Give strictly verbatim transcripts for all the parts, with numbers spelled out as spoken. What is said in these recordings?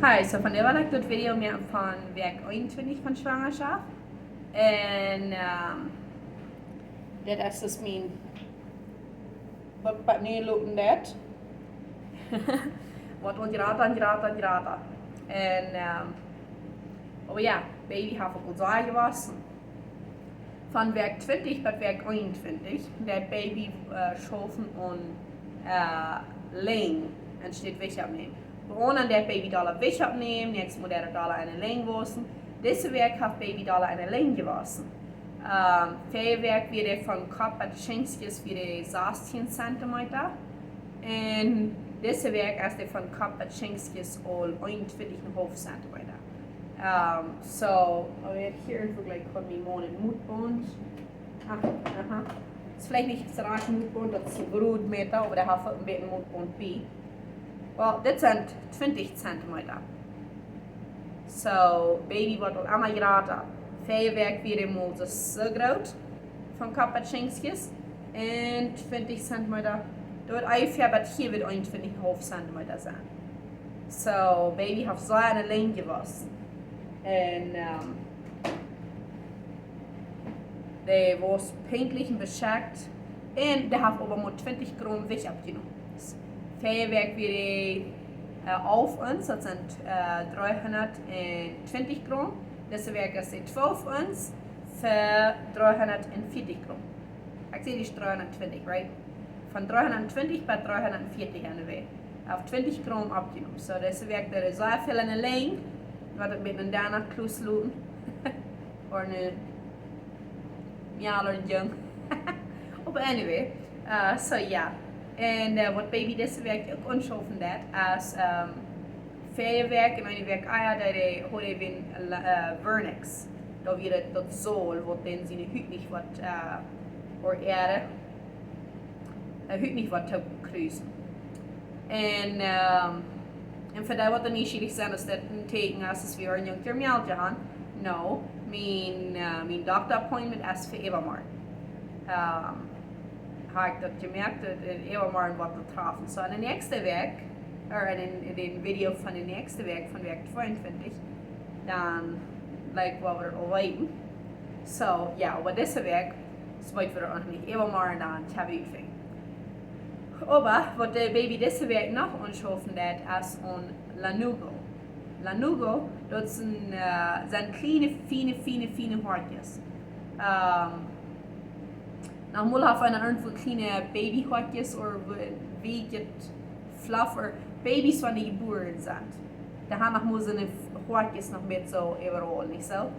Hi, so vondoag well ekj dit Video moaken von Wäakj eenuntwintich von Schwangerschaft. Un ehm, dit es dus mien buik, waut nu loten deit. Woat aul jrata un jrata un jrata. Un ehm, oh ja, Baby haft uk aul sea jewossen. Von Wäakj twintich bat Wäakj eenuntwintich, daut Baby eh, schaufen un eh, lenjen un steit Jewicht oppnämen. Bie aundre deit Baby dolla Jewicht oppnämen, näakjstet Mol deit dolla aun de Lenj wausen. Dise Wäakj haft Baby dolla aun de Lenj jewossen. Ehm, väaje Wäakj wia dee von Kopp bat Schingskjes wia dee sastieen Zentimeta. Un dise Wäakj es dee von Kopp bat Schingskjes aul eenuntwintich un een haulf Zentimeta. Ehm, so, oh, hia irjentwoo jlikj haud mien Maun een Mootbaunt. Ach, aha. Daut es veleicht nich soo rajcht Mootbaunt, daut es een Brootmäta, oba dee haft een bät Mootbaunt bie. Well, dit sent twintich Zentimeta. So, Baby woat aul emma jrata. Väaje Wäakj wia dee mol soo, soo groot, von Kopp bat Schingskjes. Un twintich Zentimeta, daut onjefäa bat hia woat eenuntwintich un een haulf Zentimeta sennen. So, Baby haft sea aun de Lenj jewossen. Un ehm, dee wia pinkjlich un beschekjt. Un dee haft oba mau twintich Gram Jewicht oppjenomen. Väaje Wäakj wia dee eh, elf Ons, daut sent eh, dreehundat un twintich Gram. Dise Wäakj es dee twalf Ons fa dreehundat un vieetich Gram. Ekj saj dee es dreehundat un twintich, right? Von dreehundat un twintich bat dreehundat un vieetich aun de Wäakj. Haft twintich Gram oppjenomen. So, dise Wäakj deed dee sea väl aun de Lenj, waut ekj met een Dana Kloos loten. Ooda een Mejal ooda een Jung. Oba anyway, eh, so ja. Un eh, waut Baby dise Wäakj uk aunschaufen deit, es ehm, väaje Wäakj un eene Wäakj ea, daut dee, haud dee een la- eh, Vernix. Daut wia daut, daut Saul, waut dän siene Hut nich woat eh, ooda äare eh, Hut nich woat tookrusen. Un ehm, un fa dee waut dan nieschierich sent, es daut een Tieekjen aus wie een Jung Mejal han? No, mien eh, mien Dokta Appointment es fa äwamorjen. Ehm, haud ekj daut jemoakt, daut äwamorjen woat daut trafen. So, enne näakjste Wäakj, ooda en, en dän Video von de näakjste Wäakj, von Wäakj tweeuntwintich, dan, like, woa wie daut aul weeten. So, ja, oba dise Wäakj, soo weeten wie daut noch nich, äwamorjen dan, kjenn wie utfinjen. Oba waut de Baby dise Wäakj noch aunschaufen deit, es een Lanugo. Lanugo, daut sent eh, sent kjliene, fiene, fiene, fiene Hoakjes. Ehm, noch mol haft eena irjentwoo kjliene Babyhoakjes ooda wie, wie jeit fluff ooda Babys, wan dee jebuaren sent. Dee han noch mol soone Hoakjes noch met soo äwaraul, nich soo?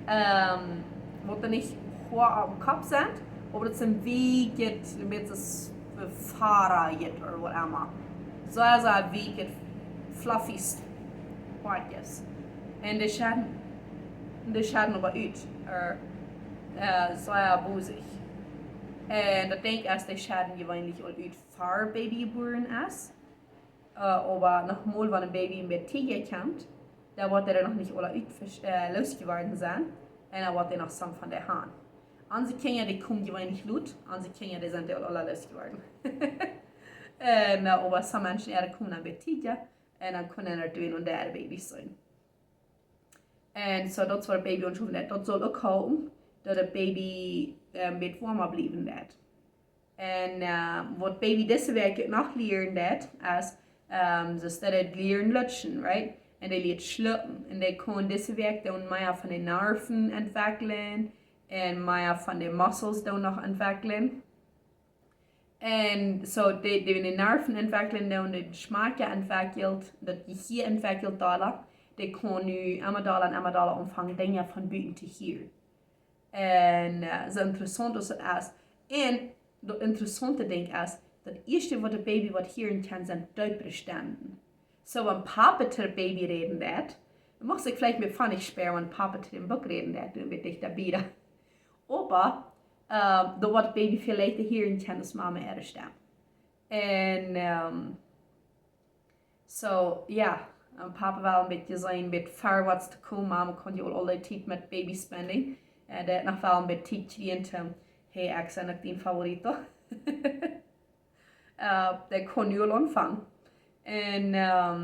Ehm, waut dan nich Hoa oppem Kopp sent, oba daut sent wie jeit, een bät soo Fara jeit ooda waut emma. Soo aus een wie jeit fluffy Hoakjes. Un dee schaden, dee schaden oba ut. Eh, eh, sea bosich. Un daut denkj ekj, dee schaden jeweenlich aul ut ver Baby jebuaren es. Eh, oba noch mol, wan een Baby een bät tiedja kjemt, dan woat dee noch nich aula ut, eh, loosjeworden sennen. Un dan woat dee noch some von dee han. Onse Kjinja, dee komen jeweenlich lot. Onse Kjinja, dee sent aul aula loosjeworden. Un eh, oba some Menschen, dee komen een bät tiedja. Un dan kjennen dee doa noch äare Babys seenen. Un so, daut es waut Baby aunschaufen deit. Daut saul uk halpen, daut daut Baby eh, een bät woama bliewen deit. Un eh, waut Baby dise Wäakj uk noch lieren deit, es, ehm, see deit lieren lutschen, right? Un dee liert schlucken. Un dee kaun dise Wäakj dan mea von de Nerven entwekjlen. Un mea von de Muscles dan noch entwekjlen. Un so, dee, dee de Nerven entwekjlen, dee de Schmakj entwekjelt, daut Jehia entwekjelt dolla, dee kaun nu emma dolla un emma dolla aunfangen, Dinja von buten to hieren. Un eh, soo interessaunt aus daut es. Un daut interessaunte Dinkj es, daut ieeschte waut daut Baby woat hieren kjennen, sent deepe Stemmen. So, wan Papa to daut Baby räden deit, dan mucht sikj veleicht met funny spieren, wan Papa to dän Buck räden deit, dan woat daut dichta bie. Oba eh, daut woat daut Baby väl leichta hieren kjennen aus Mama äare Stemm. Un ehm, so, ja, un Papa well een bät seenen, een bät verwoats to komen. Mama kaun je aul aule Tiet met Baby spenden. Un dee haft noch wel een bät Tiet jekjräajen, ehm, hey, ekj sie uk dien favorito. Eh, dee kaun nu aul aunfangen. Un ehm,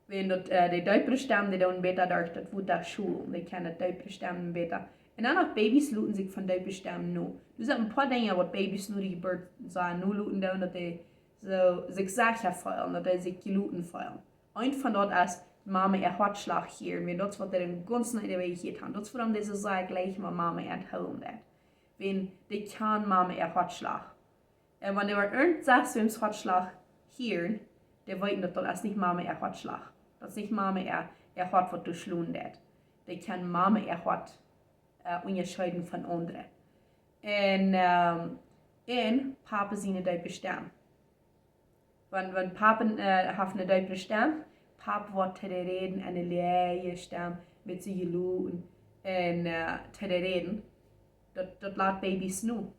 Wan daut, äh, de deepre Stemmen, dee doonen bäta derch daut Wota schulen. Dee kjennen daut deepre Stemmen bäta. Un dan noch Babys loten sikj von deepre Stemmen no. Doa sent een poa Dinja waut Babys no de Jeburt soo no loten doonen, daut dee soo sikj secha feelen, daut dee sikj jeloten feelen. Eent von daut es Mama äa Hoatschlach hieren, wan daut es waut dee dän gaunzen Dach jehieet haben. Daut es wuarom dee soo sea jlikj mau Mama äa Hoat deit. Wan dee kjennen Mama äa Hoatschlach. Un wan dee irjent sest wäms Hoatschlach hieren, dee weeten daut daut es nich Mama äa Hoatschlach. Daut es nich Mama äa, äa Hoat waut doa schlonen deit. Dee kjennen Mama äa Hoat, äh, unjascheeden von aundre. Un, ähm, un Papa siene deepe Stemm. Wan, wan Papa, äh, haft eene deepe Stemm, Papa woat to dee räden enne leeje Stemm, met sikj jeloten un, äh, to dee räden. Daut, daut lat Babys no.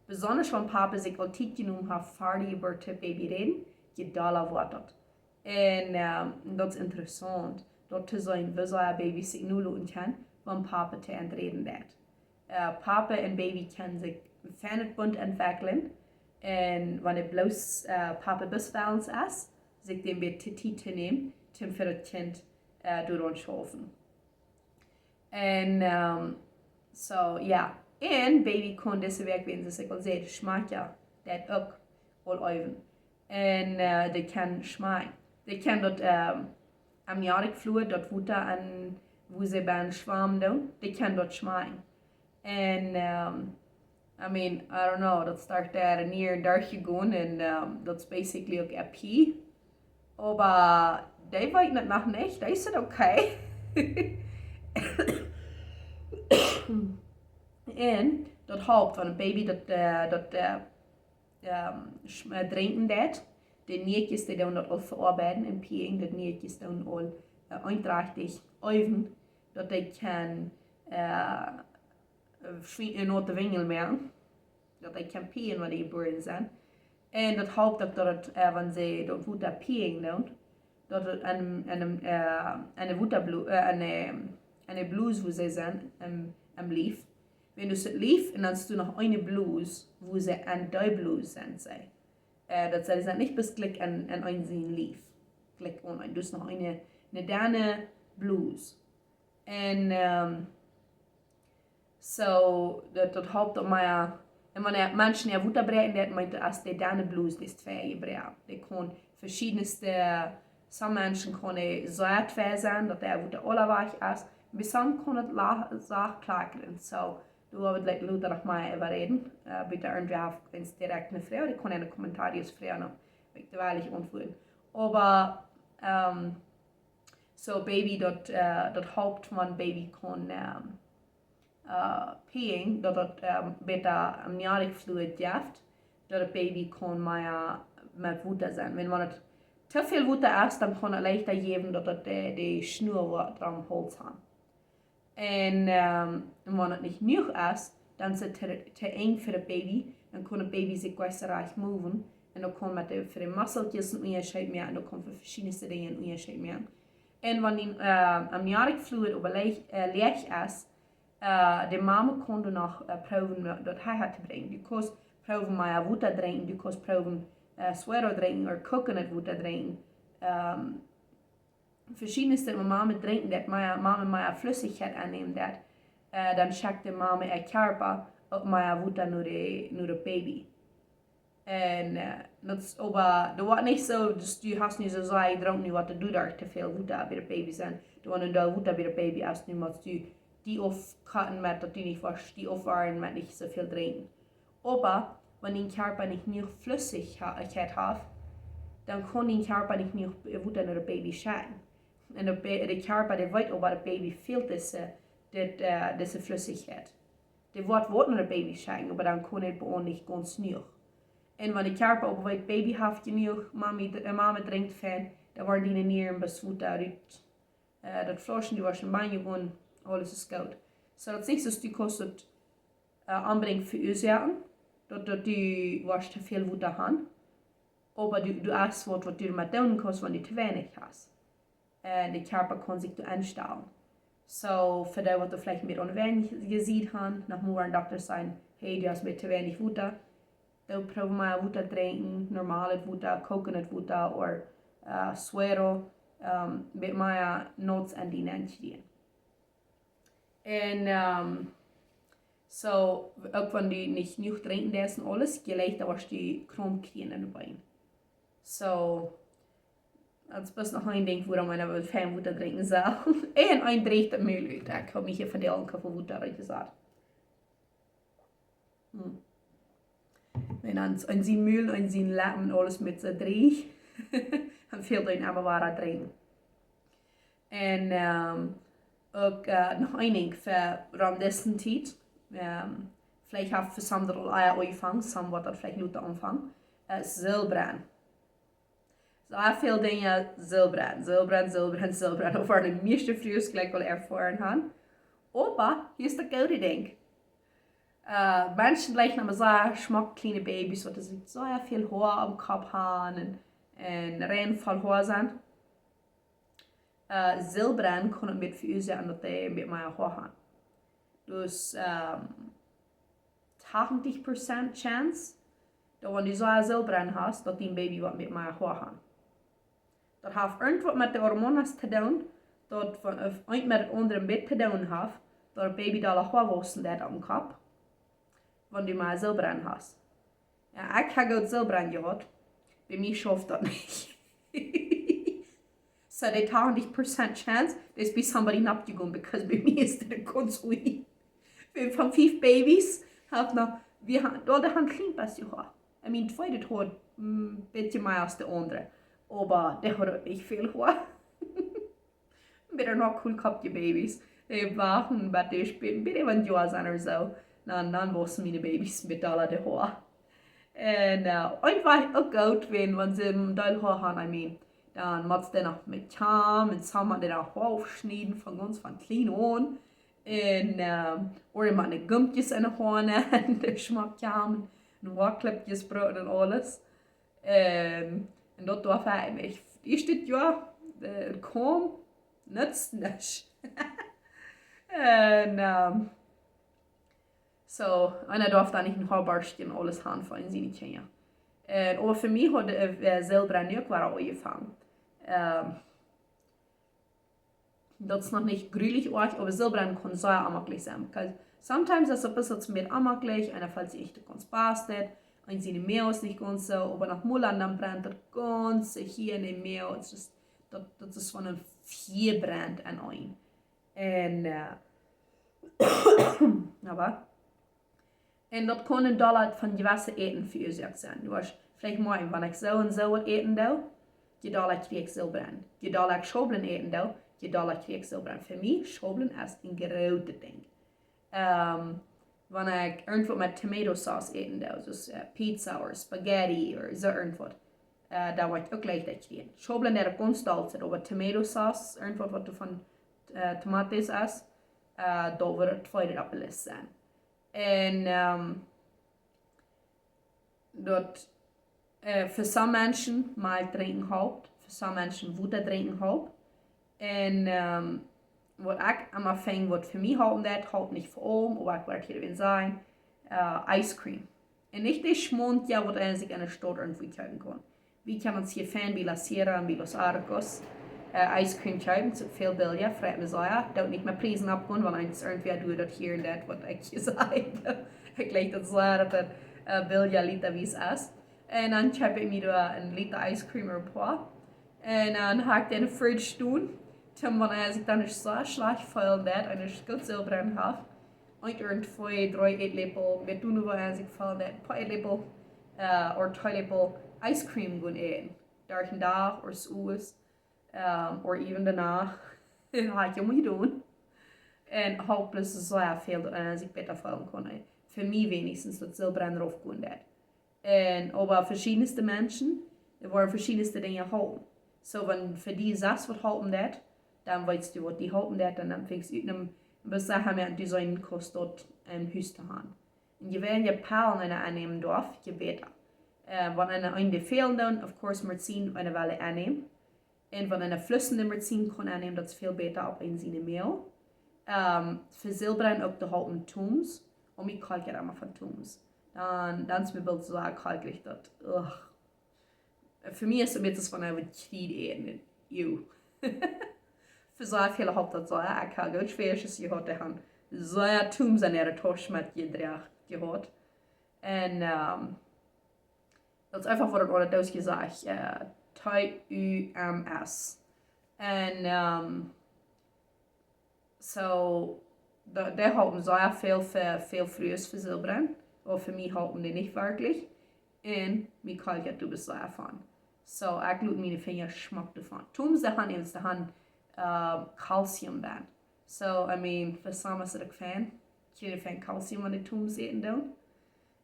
Besonda wan Papa sikj aul Tiet jenomen haft fa de Jeburt to Baby räden, je dolla woat daut. Un, ähm, daut es interessaunt, daut to seenen, woo sea Babys sikj no loten kjennen, wan Papa to an räden deit. Äh, Papa un Baby kjennen sikj fein bunt entwekjlen. Un wan et bloos, äh, Papa bloos wellens es, sikj dän bät Tiet to nämen, toom fa daut Kjint, äh, doaraun schaufen. Un, ähm, soo, jo. Un Baby kaun dise Wäakj, wan see sikj aul säd, schmakjen, daut uk aul äwen. Un, äh, dee kjennen schmakjen. Dee kjennen daut, ähm, amniotic fluid, daut Wota aun, wua see bie schwammen doonen, dee kjennen daut schmakjen. Un, ähm, I mean, I don't know, daut start doa hia derchjegonen un, ähm, daut es basically uk äa Pee. Oba dee weeten daut noch nich, dee es okay. Un daut halpt, wan een Baby daut, äh, daut, äh, ähm, schm-, äh, drinkjen deit, de Nieekjes, dee doonen daut aul veoabeiden un peeing, de Nieekjes doonen aul, äh, einträchtich äwen, daut dee kjennen, äh, schwie-, äh, no de Winjel moaken, daut dee kjennen peeing, wan dee jebuaren sent. Un daut halpt uk daut, äh, wan see daut Wota peeing doonen, daut et aun, aun, äh, aun de Wotablo-, äh, aun de, aun de Blus, wua see sent, aum, aum Lief. Wan du daut Lief un dan es doa noch eene Blus, wua see aun de Blus sent, see. Äh, daut see sent nich bloos jlikj aun, aun een sien Lief. Jlikj aun een. Dus noch eene, eene denne Blus. Un, ähm, soo, daut, daut halpt uk mea. Un wan Menschen äa Wota bräakjen, daut meent, aus dee denne Blus es twei jebroaken. Dee kaun veschiedne, some Menschen kaun dee soo twei sennen, daut dee Wota aule wajch es. Bie some kaun et la-, sacht klakjren. Soo, doa woa wie veleicht lota noch mea äwa räden. Äh, bitte, irjentwäa haft eent direkt eene Froag, dee kaun enne Kommentaren froagen, dan woa ekj dee woll auntwuaden. Oba, ähm, soo Baby, daut, äh, daut halpt, wan Baby kaun, ähm, äh, peeing, daut daut, ähm, bäta amniotic fluid jeft, daut daut Baby kaun mea met Wota sennen. Wan, wan et too väl Wota es, dan kaun et leichta jäwen, daut daut de, de Schnua woat aum Hauls haben. Un, ähm, un wan et nich jenuach es, dan es et too, too enj fa daut Baby, dan kaun daut Baby sikj nich rajcht moven, un dan kaun met de, fa de Muskelkjes een Unjascheet moaken, un dan kaun fa veschiedne Dinja een Unjascheet moaken. Un wan dee, äh, amniotic fluid oba leeg, äh, leeg es, äh, de Mama kaun doa noch, äh, proowen, äh, daut hia to brinjen. Du kaust proowen mea Wota drinkjen, du kaust proowen, äh, suero drinkjen, ooda coconut Wota drinkjen. Ähm, veschiedne Dinja, waut Mama drinkjen deit, mea, Mama mea Flussichkjeit aunnämen deit, äh, dan schekjt de Mama äa Kjarpa uk mea Wota no de, no daut Baby. Un, äh, daut es oba, daut woat nich soo, dus du hast nu soo sea jedrunken, nu waut du doa too väl Wota bie daut Baby sennen. Du, wan du doa Wota bie daut Baby hast, nu motst du die aufkochen met daut du nich woascht die aufwoamen met nich soo väl drinkjen. Oba wan dien Kjarpa nich jenuach Flussichkjeit haft, dan kaun dien Kjarpa nich jenuach Wota no daut Baby schekjen. Un daut Ba-, de Kjarpa, dee weet oba, daut Baby fält dise, dit, äh, dise Flussichkjeit. Dee woat Wota no daut Baby schekjen, oba dan kaun et bie am nich gaunz jenuach. Un wan de Kjarpa uk weet, Baby haft jenuach, Mami dr-, äh, Mama drinkjt fein, dan woaren diene Nieren bloos Wota rut. Äh, daut Flush, du woascht em Banjo gonen, aules es goot. Soo daut es nich soo, du kaust daut, äh, Ombrinjen veuasoaken, daut, daut du woascht too väl Wota haben. Oba du, du hast waut, waut du doamet doonen kaust, wan du too weinich hast. Un de Kjarpa kaun sikj doa aunstalen. Soo, fa dee waut veleicht een bät aun weinich jeseenen haben, noch mol een Dokta sajen, hey, du hast een bät too weinich Wota. Dan proow mol Wota drinkjen, normale Wota, coconut Wota, ooda, äh, suero. ähm, met mea Nots en die nenn kjrieen. Un, ähm, so, uk wan du nich jenuach drinkjen deist un aules, je leichta woascht du Kramp kjrieen en de Been. So, daut es bloos noch een Dinkj, wuarom eena well fein Wota drinkjen saul. Un eena drekjt daut Mäl ut. Ekj hab mie hia von de Augen von Wota rutjesat. Hm. Wan dan en sien Mäl, en sien Leppen, aules met soo dreech, dan fält eena emma wada drinkjen. Un, ähm, uk, äh, noch een Dinkj fa rom dise Tiet. Ähm, veleicht haft fa some daut aul ea aunjefongen, some woat daut veleicht lota aunfangen. Äh, Sodbrennen. Soo väl Dinja, Sodbrennen, Sodbrennen, Sodbrennen, Sodbrennen. Ooda de mieeschte Frues jlikj aul erfoaren haben. Oba hia es daut goode Dinkj. Äh, Menschen jlikjen emma soo schmock kjliene Babys, waut soo väl Hoa aum Kopp haben un, un rein voll Hoa sent. Äh, Sodbrennen kaun daut met veuasoaken, daut dee met mea Hoa haben. Dus, ähm, tachentich Prozent Chance, daut wan du soo Sodbrennen hast, daut dien Baby woat met mea Hoa haben. Daut haft irjentwaut met de Hormonen to doonen, daut wan, wan eent met daut aundre met to doonen haft, daut daut Baby dolla Hoa wausen deit aum Kopp, wan du mea Sodbrennen hast. Jo, ekj hab goot Sodbrennen jehaut. Bie mie schauft daut nich. So, de tachentich Prozent Chance, daut es bie somebody nich jegonen, because bie mie es daut gaunz wiet. Wie von fief Babys haben noch, wie haben, aul de Haunt kjlien bät Hoa. I mean, twee daut haud, mm, bät mea aus de aundre. Oba dee haud nich väl Hoa. Bät noch cool Kopp, dee Babys. Dee wachten, bat dee späten, bat dee een Joa sent ooda soo. Dan, dan wausen miene Babys met aule de Hoa. Un, äh, eefach uk goot, wan, wan see een Deel Hoa haben, I mean, dan motst du noch met Kjam un soo mau dee Hoa aufschnieden, von gaunz von kjlien aun. Un, äh, ooda met de Gumkjes en de Hoaren un de schmock Kjam un Hoakjlippkjes brucken un aules. Un, un daut doa fa mie. Ieescht dit Joa, äh, kaum, nutzt nuscht. Un, ähm, so, eena darf doa nich een Hoaborstel un aules haben fa siene Kjinja. Un, oba fa mie haud, äh, Sodbrennen uk wada aunjefongen. Ähm, daut es noch nich grulich oajch, oba Sodbrennen kaun sea onjemaklich sennen. Because sometimes es daut een bät onjemaklich, eena feelt sikj nich gaunz best, un siene Moag es nich gaunz soo, oba noch mol un dan brennt daut gaunz hia en de Moag. It's just, daut, daut es von een Fia brennt aun eenem. Un, äh, oba Un daut kaun een Deel von jewesse Äten veuasoakt sennen. Du hast veleicht mau, wan ekj soo un soo waut äten doo, je dolla kjrie ekj Sodbrennen. Je dolla ekj Schaublen äten doo, je dolla kjrie ekj Sodbrennen. Fa mie, Schaublen es een grootet Dinkj. Ähm, wan ekj irjentwaut met Tomato Sauce äten doo, soo aus, äh, Pizza ooda Spaghetti ooda soo irjentwaut, äh, dan woa ekj uk leicht daut kjrieen. Schaublen doo ekj gaunz selden, oba Tomato Sauce, irjentwaut waut doa von, äh, Tomaten es, äh, daut woat daut tweede opp de List sennen. Un, ähm, daut, äh, fa some Menschen Malkj drinkjen halpt, fa some Menschen Wota drinkjen halpt. Un, ähm, waut ekj emma finj, waut fa mie halpen deit, halpt nich fa aulem, oba ekj woa hia wan sajen, äh, Ice Cream. Un nich dee Schmaunt, jo, waut eena sikj en de Staut irjentwua kjeepen kaun. Wie kjennen ons hia fein bie La Sierra un bie Los Arcos, äh, Ice Cream kjeepen, es väl billja, freit mie sea. Daut nich mea Priesen oppgonen, wan eena irjentwäa deit daut hia un daut, waut ekj hia saj. Ekj jlikj daut sea, daut daut, äh, billja Lita wies es. Un dan kjeep ekj mie doa een Lita Ice Cream ooda een poa. Un dan ha ekj dee en de Fridge doonen. Toom, wan eena sikj dan nich soo schlajcht feelen deit, un es goot Sodbrennen haft. Eent ooda twee, dree Ätläpel, met doonen, wan eena sikj feelen deit, een poa Ätläpel, äh, ooda twee Läpel Ice Cream gonen äten. Derch dän Dach, ooda soo, ähm, ooda even de Nacht. Ha ekj emma jedonen. Un halpt bloos sea väl, daut eena sikj bäta feelen kaun, ey. Fa mie weenichstens, daut Sodbrennen raufgonen deit. Un äwa veschiedne Menschen, doa woaren veschiedne Dinja halpen. So, wan fa die sest waut halpen deit, dan weetst du waut die halpen deit, un dan finjst ut, dan best du hia mea en die sennen kost daut en Hus to haben. Un je weinja Pellen eena aunnämen darf, je bäta. Äh, wan eena, eena dee fälen doonen, of course, Medizin, eena well aunnämen. Un wan eena flussende Medizin kaun aunnämen, daut es väl bäta opp eent siene Moag. Ähm, fa Sodbrennen uk to halpen Tums. Un mie kolkjat emma von Tums. Dan, dan es mie boolt soo kolkjrich daut, ugh. Fa mie es daut een bät aus wan eena waut Kjriet äten. Ew. Fa sea väle haft daut sea, ekj hab goot Schwäajes jehaut, dee han sea Tums en äare Tausch metjedroagen jehaut. Un, ähm, daut es eefach waut daut aundre Doos jesajcht, äh, T U M S. Un, ähm, so, dee, dee halpen sea väl fa, väl Frues fa Silbra, oba fa mie halpen dee nich werkjlich. Un mie kalt daut doa sea von. So, ekj lot miene Finja schmock doavon. Tums, dee han eemol, dee han, äh, Calcium benn. So, I mean, fa some es daut uk fein. Kjrieen fein Calcium aun de Tums äten dan.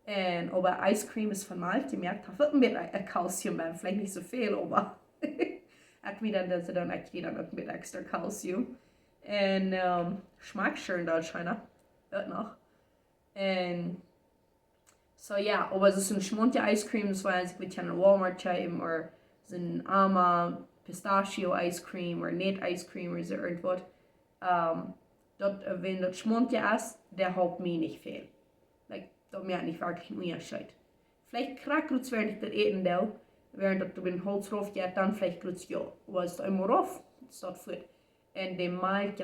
Un, oba Ice Cream es von Malkj jemoakt, haft uk een bät, äh, Calcium benn, veleicht nich soo väl, oba ekj weet dan, daut see dan, ekj kjrie dan uk een bät extra Calcium. Un, ähm, schmakjt scheen, daut es scheen, uk noch. Un so, jo, oba soo een Schmauntje Ice Cream, daut es, wan eena sikj waut en Walmart kjeept, ooda soo een Ama Pistachio Ice Cream, ooda Nät Ice Cream, ooda soo irjentwaut. Ähm, daut, äh, wan daut Schmauntje es, dee halpt mie nich väl. Like, daut moakt nich werkjlich een Unjascheet. Veleicht krakjt krakjt, wan ekj daut äten doo, wan daut doa bie een Holz rauf jeit, dan veleicht krakjt jo. Oba es daut eemol rauf, es daut fuat. Un de Malkj,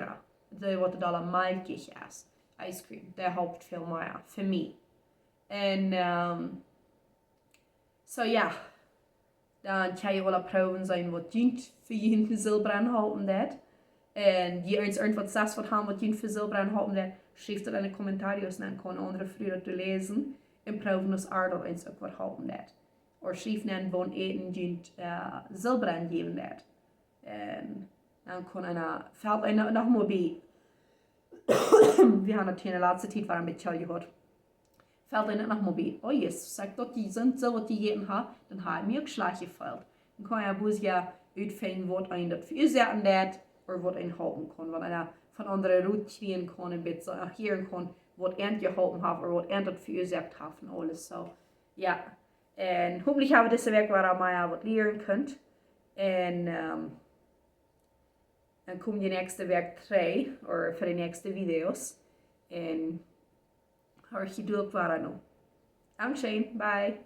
dee waut doa malkjich es, Ice Cream, dee halpt väl mea fa mie. Un, ähm, so, jo. Dan kjenn jie aula proowen seenen waut junt fa jun Silbra halpen deit. Un jie irjent, irjentwaut sest waut han waut junt fa Silbra halpen deit, schrieft daut en de Comentarios, dan kaun aundre Frues daut läsen un proowen aus ar daut eent uk waut halpen deit. Ooda schrieft dan waut Äten junt, äh, Silbra jäwen deit. Un dan kaun eena, felt eena noch mol bie. Wie han daut hia enne latste Tiet wada een bät jehaut. Felt eena noch mol bie: "Oh Jesus, saj ekj daut dee sent soo waut jejäten ha, dan ha ekj mie uk schlajcht jefeelt." Dan kaun eena bloos jo utfinjen waut eent daut veruasoaken deit, ooda waut eent halpen kaun. Wan eena von aundre Rot kjrieen kaun, een bät soo hieren kaun, waut an jehalpen haft, ooda waut an daut veruasoakt haft un aules. So, jo. Un hopentlich hab wie dise Wäakj wada mea waut lieren kunt. Un, ähm, dan kom jie näakjste Wäakj trigj, ooda fa de näakjste Videos. Un horcht jie uk wada no. Dankscheen, bye.